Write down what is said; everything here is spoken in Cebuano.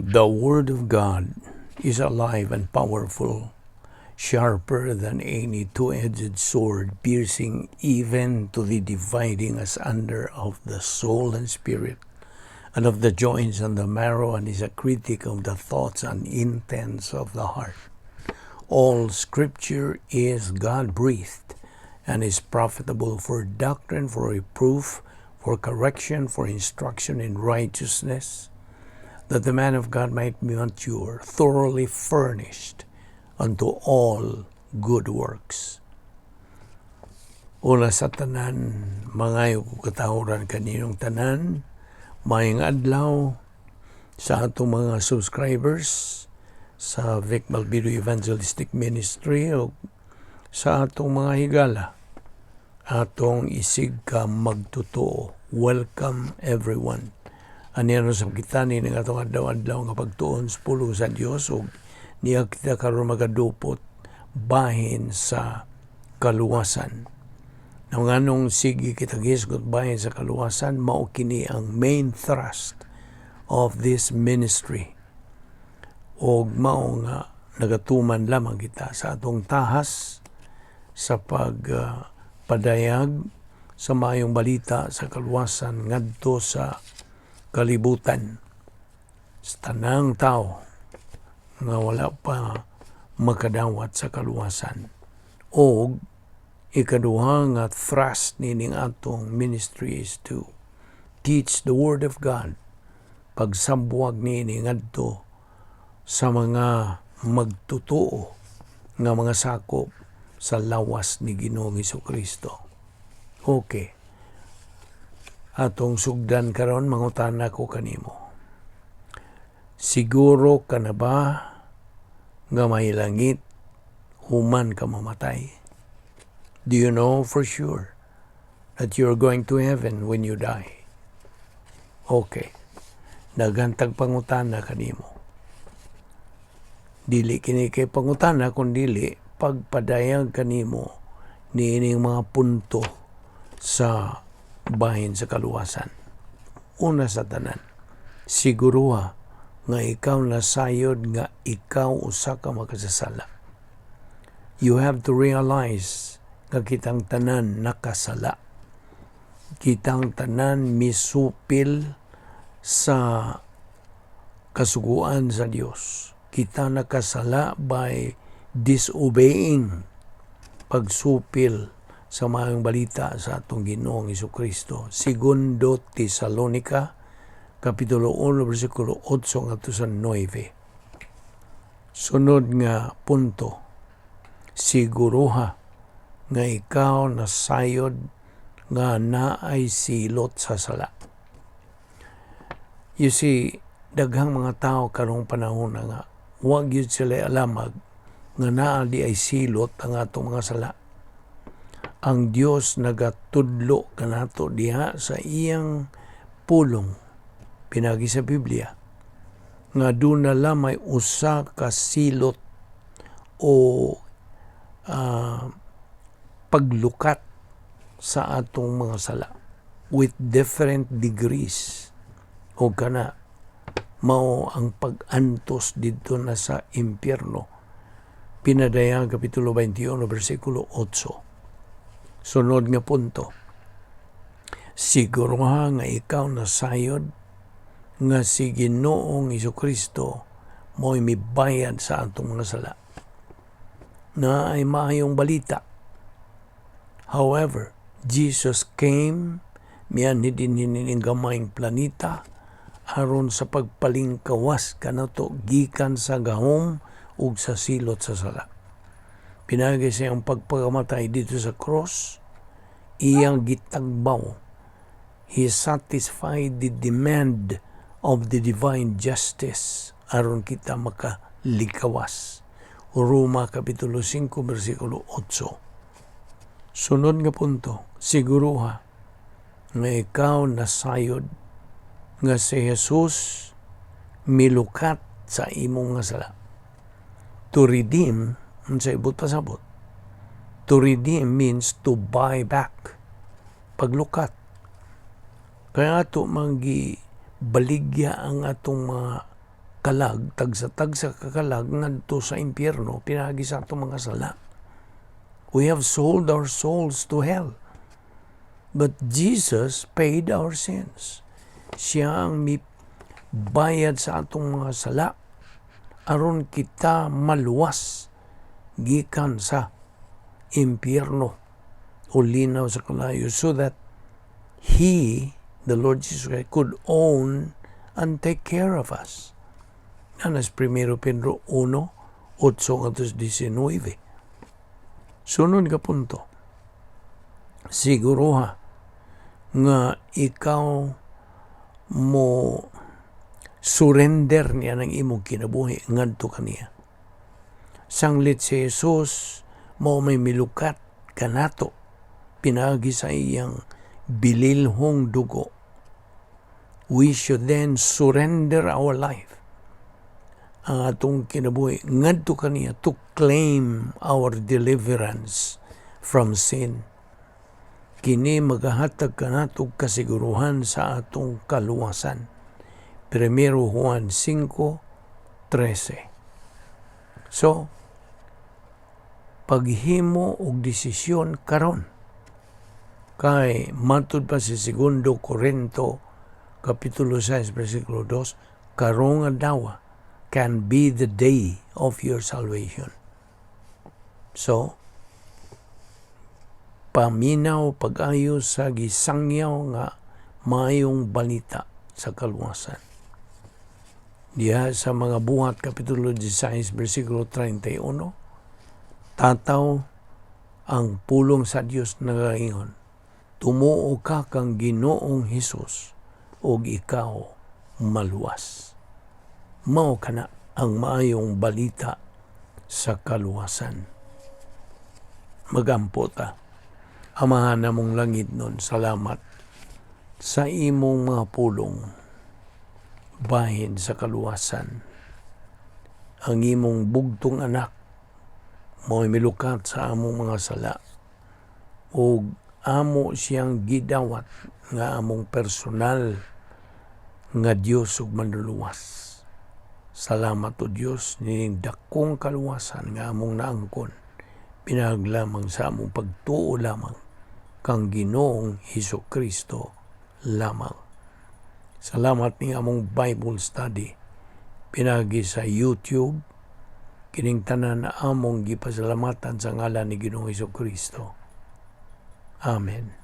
The Word of God is alive and powerful, sharper than any two-edged sword, piercing even to the dividing asunder of the soul and spirit, and of the joints and the marrow, and is a critic of the thoughts and intents of the heart. All Scripture is God-breathed and is profitable for doctrine, for reproof, for correction, for instruction in righteousness, that the man of God might be mature, thoroughly furnished unto all good works. Una sa tanan, mangayo ko katahuran kaninyong tanan, maayong adlaw sa atong mga subscribers sa Vic Malvido Evangelistic Ministry o sa atong mga higala, atong isig ka magtotoo. Welcome, everyone. Aniya sa kita ni ng atong adlaw-adlaw nga pagtuon sa pulong sa Dios ug niya kita karon magadupot bahin sa kaluwasan. Now, nganong sige kita gisgot bahin sa kaluwasan, mao kini ang main thrust of this ministry. Og mao nga nagatuman lamang kita sa atong tahas sa pagpadayag sa maayong balita sa kaluwasan ngadto sa kalibutan, sa tanang tao nga wala pa makadawat sa kaluwasan. Og ikaduha nga thrust nining atong ministry is to teach the Word of God, pagsabwag niini ngadto sa mga magtotoo nga mga sakop sa lawas ni Ginoong Kristo. Okay. Atong sugdan karon, mangutana ko kanimo. Siguro ka na ba nga may langit human ka mamatay? Do you know for sure that you're going to heaven when you die? Okay. Daghan tag pangutana kanimo. Dili kini kay pangutana kun dili pagpadayag kanimo niining mga punto sa bahin sa kaluwasan. Una sa tanan, siguruha nga ikaw nasayod nga ikaw usa ka makasasala. You have to realize nga kitang tanan nakasala. Kitang tanan misupil sa kasuguan sa Dios. Kita nakasala by disobeying, pagsupil sa maayong balita sa atong Ginoong Kristo. Segundo Tesalonica, Kapitulo 1, versikulo 8 ngadto sa 9. Sunod nga punto, siguruha nga ikaw nasayod nga naay silot sa sala. You see, daghang mga tao karong panahon na nga wa gyud sila alamag nga naa diay silot ang atong mga sala. Ang Dios nagatudlo kanato diha sa iyang pulong pinagi sa Biblia nga duna lamay usa ka silot o paglukat sa atong mga sala with different degrees, o kana mao ang pag-antos didto na sa impyerno, Pinadayag Kapitulo 21 versikulo 8. Sunod nga punto, siguruha nga ikaw nasayod nga si Ginoong Kristo mo'y mibayad sa atong mga sala. Naay maayong balita. However, Jesus came, mianhi dinhi nining gamayng planeta aron sa pagpalingkawas kanato gikan sa gahom ug sa silot sa sala. Pinagi sa iyang pagpakamatay didto sa cross, iyang gitagbaw. He satisfied the demand of the divine justice aron kita makalikawas. Roma Kapitulo 5 versikulo 8. Sunod nga punto, siguruha nga ikaw nasayod nga si Jesus milukat sa imong nga sala. To redeem, unsay buot pasabot? To redeem means to buy back. Paglukat. Kaya ato manggi baligya ang atong mga Kalag, tagsa-tagsa ka kalag ngadto sa impyerno pinaagi sa atong mga sala. We have sold our souls to hell. But Jesus paid our sins. Siya ang mibayad sa atong mga sala aron kita maluwas gikan sa impyerno o linaw sa kalayo, so that He, the Lord Jesus Christ, could own and take care of us. Anas 1 Pedro 1, 8 19. Sunod ka punto. Siguruha nga ikaw mo surrender niya ng imong kinabuhi ngadto kaniya. Sanglit si Jesus mao may milukat kanato pinaagi sa iyang bililhong dugo. We should then surrender our life, ang atong kinabuhi ngadto kaniya, to claim our deliverance from sin. Kini magahatag kanato kasiguruhan sa atong kaluwasan. 1 Juan 5:13. So, paghimo og desisyon karon. Kay matud pa sa 2 Korinto Kapitulo 6 versikulo 2, karong adlaw can be the day of your salvation. So, paminaw pag-ayo sa gisangyaw nga maayong balita sa kaluwasan. Diha sa Mga Buhat Kapitulo 16 versikulo 31, tataw ang pulong sa Dios nagaingon, "Tumuo ka kang Ginoong Hesus ug ikaw maluwas." Mao kana ang maayong balita sa kaluwasan. Magampo ta. Amahan namong langitnon, salamat sa imong mga pulong bahin sa kaluwasan. Ang imong bugtong anak mao milukat sa among mga sala ug amo siyang gidawat nga among personal nga Dios ug Manluluwas. Salamat, O Dios, nining dakong kaluwasan nga among naangkon pinaagi lamang sa among pagtuo lamang kang Ginoong Hesus Kristo lamang. Salamat ning among Bible study pinaagi sa YouTube. Kining tanan na among gipasalamatan sa ngalan ni Ginoong Hesus Kristo. Amen.